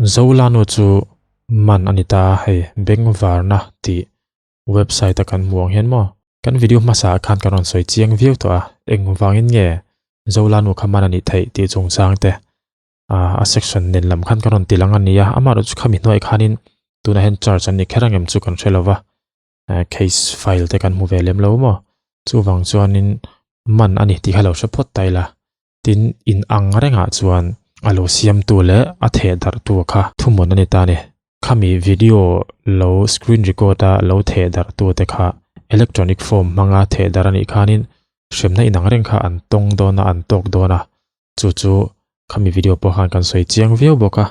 Zolanu chu man a ni ta a, hei Bengvarna tih website a kan hmuh ang hian maw? Kan video hmasa ah khan kan rawn sawi chiang viau tawh a, engvangin nge Zolanu kha man a nih theih tih chungchang te a section nen lam khan kan rawn ti lang a ni a, amaherawhchu chu khami hnuaiah khanin tunah hian charge an ni kher ang em chu kan hre lo va. Case file te kan hmu ve lem lo maw? Chuvang chuanin man a ni tih kha lo hre phawt ta ila. Tin, in ang rengah chuan a lo siamtu leh a theh darhtu kha thuhmun a ni ta a ni. Khami video lo screen record a lo theh darhtu te kha electronic form hmanga theh darh a nih khanin hremna inang reng kha an tawng dawn a, an tawk dawn a. Chu chu khami video pawh khan kan sawi chiang viau bawk a.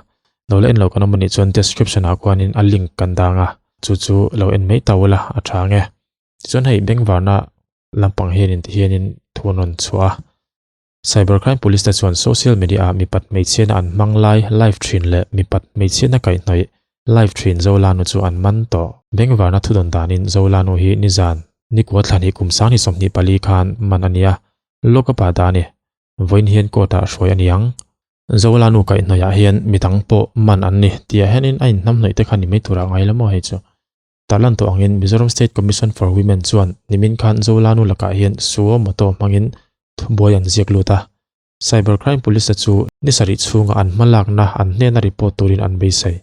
Lo la en lo kan awm a nih chuan description ah khuanin a link kan dang a, chu chu lo en mai ta ula a tha ang e. Tichuan hei bengvarna lampang hianin ti hianin thu an rawn chhuah a. Cybercrime Police te chuan social media ah mipat hmeichhiana an hmang lai live thin leh mipat hmeichhiana kaihhnawih live thin Zolanu chu an man tawh. Bengvarna thudawn danin Zolanu hi nizan nikua thlan hi kum 2024 khan man a nia. Lockup ah dah a ni. Vawiin hian court ah hruai a ni ang. Zolanu kaihhnawih ah hian midang pawh man an ni tih ah hianin a inhnamhnawih te kha ni mai turah ngai la maw hei chu. Tarlan tawh angin Mizoram State Commission for Women chuan nimin khan Zolanu lakah hian suo moto hmangin thubuai an ziak lut a. Cyber Crime Police-te chu ni sarih chhunga an hmalakna an hnena report turin an beisei.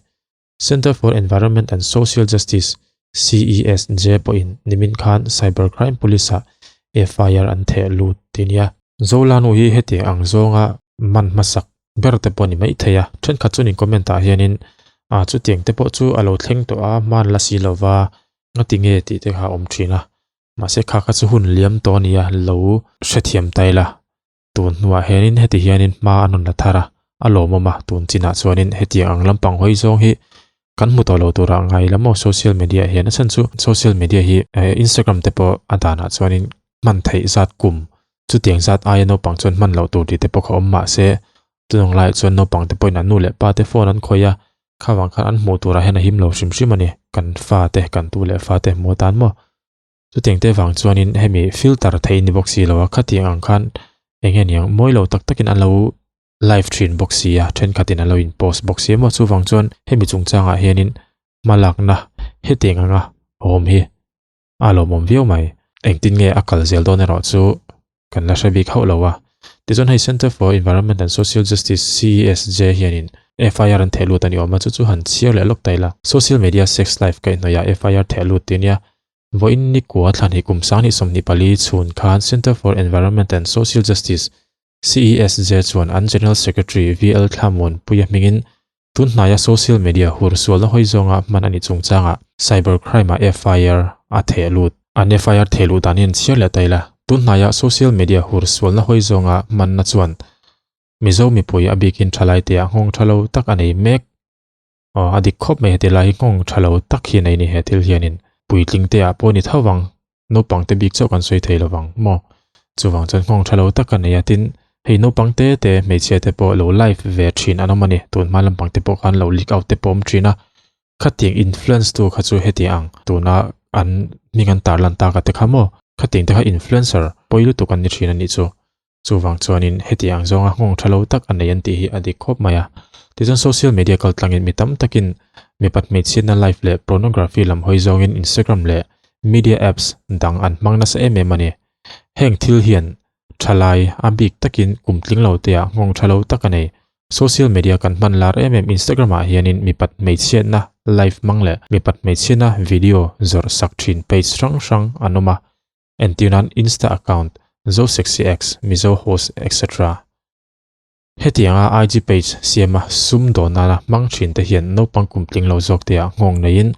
Centre for Environment and Social Justice, CESJ, pawhin nimin khan Cyber Crime Police-ah FIR an theh lut ti nia. Zolanu hi hetiang ang zawnga man hmasak ber te pawh a ni mai thei a, thenkhat chuan in comment ah hianin ah chutiang te pawh chu a lo thleng tawh a, hman la si lova nga ti nge tih te kha a awm thin a, mahse kha kha chu hun liam tawh a ni a, lo hrethiam ta ila tun hnuah hianin heti hianin hma a rawn la thar a, a lawmawm a, tun chinah chuanin hetiang ang lampang hawi zawng hi kan hmu tawh lo turah ngai ila maw social media ah hian a chhan chu social media hi Instagram te pawh a danah chuanin hman theih zat kum Chutiang zat aia naupang chuan hman loh tur tih te pawh kha awm mah se, tunang laiah chuan naupang te pawhin an nu leh pa te phone an khawih a, kha vang khan an hmuh turah hian a him lo hrim hrim a ni, kan fa te, kan tu leh fa te hmuh atan maw? Chutiang te vang chuanin hemi filter theih ni bawk si lo a, khatiang ang khan eng nge niang mawi lo tak takin an lo live thin bawk si a, thenkhatin an lo in post bawk si a maw? Chuvang chuan hemi chungchangah hianin hmalakna hetiang anga awm hi A lawmawm viau mai. Engtin nge a kal zel dawn erawh chu kan la hre bik hauh lo a. Tichuan hei Centre for Environment and Social Justice, CESJ, hianin FIR an theh lut a ni awm a, chu chu han chhiar leh lawk ta ila. Social media sex life kaihhnawihah FIR theh lut ti nia. Vawiin nikua thlan hi kum 2024 chhun khan Centre for Environment and Social Justice, CESJ, chuan an General Secretary VL Thlamuanpuia hmingin Tun hnaia social media hur sualna hawi zawnga hman a nih chungchangah cyber crime-ah FIR a theh lut. An FIR theh luh dan hian chhiar leh ta ila, tun hnaia social media hur sualna hawi zawnga hmanna chuan Mizo mipui a bikin thalaiteah nghawng tha lo tak a nei mek. Aw, a dik khawp mai heti lai hi nghawng tha lo tak hi a nei ni he thil hianin puitlingteah pawh ni tho vang. Naupang te bik chauh kan sawi thei lovang maw? Chuvang chuan nghawng tha lo tak a nei a, tin hei naupang te te hmeichhia te pawh lo live ve thin an awm a ni, tun hma lampang te pawh khan lo leak out te pawh awm thin a, khatiang influence tu kha chu heti ang tuna an hming an tar lan tak a te kha maw? Khatiang te kha influencer pawi lutuk an ni thin a nih chu. Chuvang chuanin heti ang zawnga nghawng tha lo tak a nei an tih hi a dik khawp mai a. Tichuan social media kaltlangin mi tam takin mipat hmeichhiatna live leh pornography lam hawi zawngin Instagram leh media apps dang an hmang nasa em em a ni. Heng thil hian thalai a bik takin kum tling lo teah nghawng tha lo tak a nei. Social media kan hman lar em em Instagram ah hianin mipat hmeichhiatna live hmang leh mipat hmeichhiatna video zawrh sak thin page hrang hrang an awm a. Entirnan Insta account, ZoSexyX, Mizo Host etc. Hetianga IG page siama sum dawn nana hmang thin te hian naupang kum tling lo zawk te ah nghawng neiin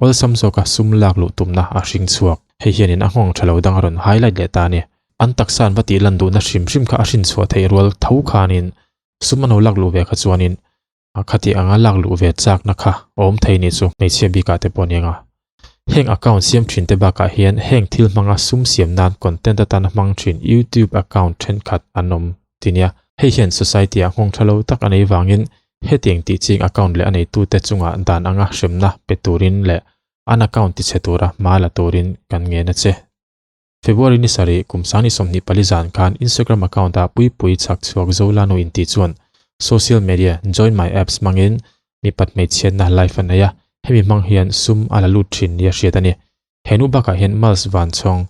awlsam zawka sum lak luh tumna a hring chhuak. Hei hianin a nghawng tha lo dang a rawn highlight leh ta a ni. An taksa an va tih lan duhna hrim hrim kha a hrin chhuah theih rual tho khanin sum an lo lak luh ve kha chuanin A khati anga lak luh ve chakna kha a awm thei ni chu hmeichhia bikah te pawh a ni ang a. Heng account siam thin te bakah hian heng thil hmanga sum siam nan content atana hmang thin YouTube account thenkhat an awm ti nia. Hei hian society ah nghawng tha lo tak a nei vangin hetiang tih ching account leh a neitute chungah dan anga hremna pe turin leh an account tichhe tura hma la turin kan ngen a che. February ni sarih kum 2024 zan khan Instagram account ah Puipui chhak chhuak Zolanu inti chuan social media Join My Apps hmangin mipat hmeichhiatna live a nei a, hemi hmang hian sum a la lut thin nia hriat a ni. He nu bakah hian Miles Vanchhawng,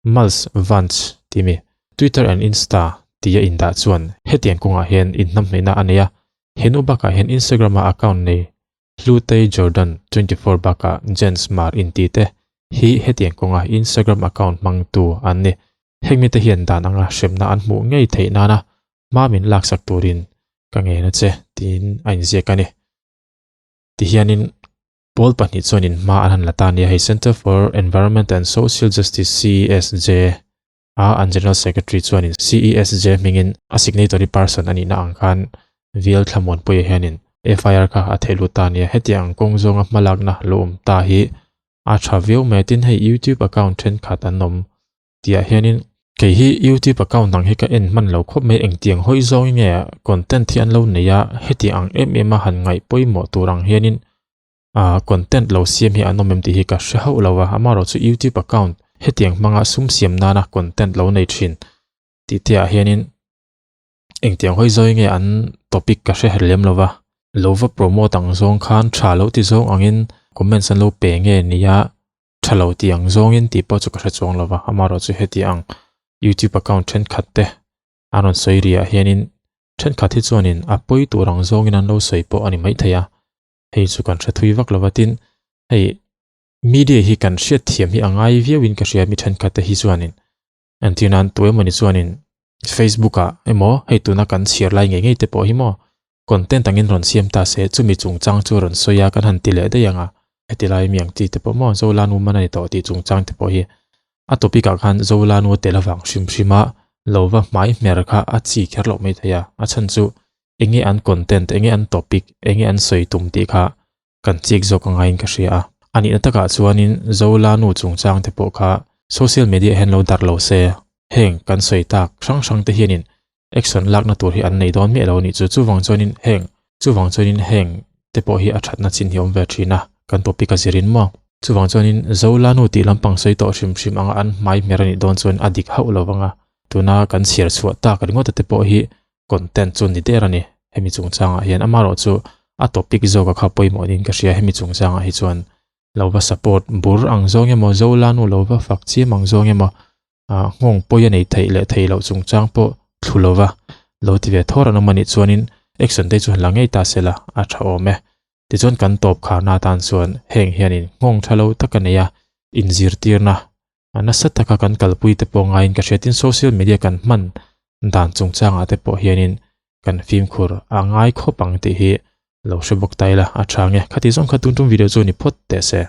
Miles Vanch tih mi, Twitter and Insta tia indah chuan hetiang kawngah hian inhnamhnaihna a nei a, he nu bakah hian Instagram-a account nei Hlutei Jordan, 24 bakah Jens Mar inti te hi hetiang kawnga Instagram account hmangtu an ni. Heng mite hian dan anga hremna an hmuh ngei theih nana hma min laksak turin ka ngen a che tiin a inziak a ni. Tihianin pawl pahnih chuanin hma an han la ta nia hei Centre for Environment and Social Justice, CESJ, a an General Secretary chuanin CESJ hmingin a signatory person a nihna ang khan VL Thlamuanpuia hianin FIR kha a theih lut ta a nia. Hetiang kawng zawnga hmalakna lo awm ta hi a tha viau mai a, tin hei YouTube account thenkhat an awm tihah hianin kei hi YouTube account dang hi ka en hman lo khawp mai, engtiang hawi zawngin nge content hi an lo nei a, hetiang ang em em a han ngaih pawimawh tur ang hianin Ah content lo siam hi an awm em tih hi ka hre hauh lo a, amaherawh chu youtube account hetiang hmanga sum siam nana content lo nei thin tih te ah hianin engtiang hawi zawi nge an topic ka hre her lem lo va. Lo va promote ang zawng khan tha lo ti zawng angin comments an lo pe nge nia tha lo ti ang zawngin tih pawh chu ka hre chuang lo va, amaherawh chu heti ang youtube account thenkhat te an rawn sawi ri ah hianin thenkhat hi chuanin a pawi tur ang zawngin an lo sawi pawh a ni maithei a. Hei chu kan hre thui vak lo va tin hei media hi kan hriat thiam hi a ngai viau in ka hria mi thenkhat te hi chuanin entir nan tu emawni chuanin Facebook ah emaw hei tuna kan chhiar lai ngei ngei te pawh hi maw content angin rawn siam ta se chumi chungchang chu rawn sawi a kan han ti leh daih ang a heti lai mi ang chi te pawh maw Zolanu man a ni tawh tih chungchang te pawh hi a topic ah khan Zolanu tel avang hrim hrim a lo va hmai hmer kha a chi kher loh mai thei a a chhan chu Enge an content, enge an topic, enge an sawi tum tih kha kan chik zawk a ngaiin ka hria a. A nihna takah chuanin Zola nu chungchang te pawh kha social media hian lo darh lo se, heng kan sawi tak hrang hrang te hianin action lakna tur hi an nei dawn miah lo a nih chu. Chuvang chuanin heng chuvang chuanin heng te pawh hi a thatna chin hi a awm ve thin a, kan topic a zirin maw. Chuvang chuanin Zola nu tih lampang sawi tawh hrim hrim anga an hmai hmer a nih dawn chuan a dik hauh lo vang a, tuna kan chhiar chhuah tak ringawt te pawh hi content chu ni der a ni. Hemi chungchangah hian amaherawh chu a topic zawk a kha pawimawh niin ka hria. Hemi chungchangah hi chuan lo va support bur ang zawng emaw, Zolanu lo va fak chiam ang zawng emaw, ah nghawng pawi a nei theih leh thei loh chungchang pawh thlu lo va lo ti ve thawr an awm a nih chuanin action te chu han la ngei ta se la a tha awm e. Tichuan kan tawp kharna atan chuan heng hianin nghawng tha lo tak a nei a, inzirtirna A nasa taka kan kalpui te pawh ngaiin ka hria tin social media kan hman dan chungchangah te pawh hianin kan fimkhur a ngai khawp ang tih hi lo hre bawk ta ila a tha nge. Khati zawng kha tun tum video chu ni phawt teh se.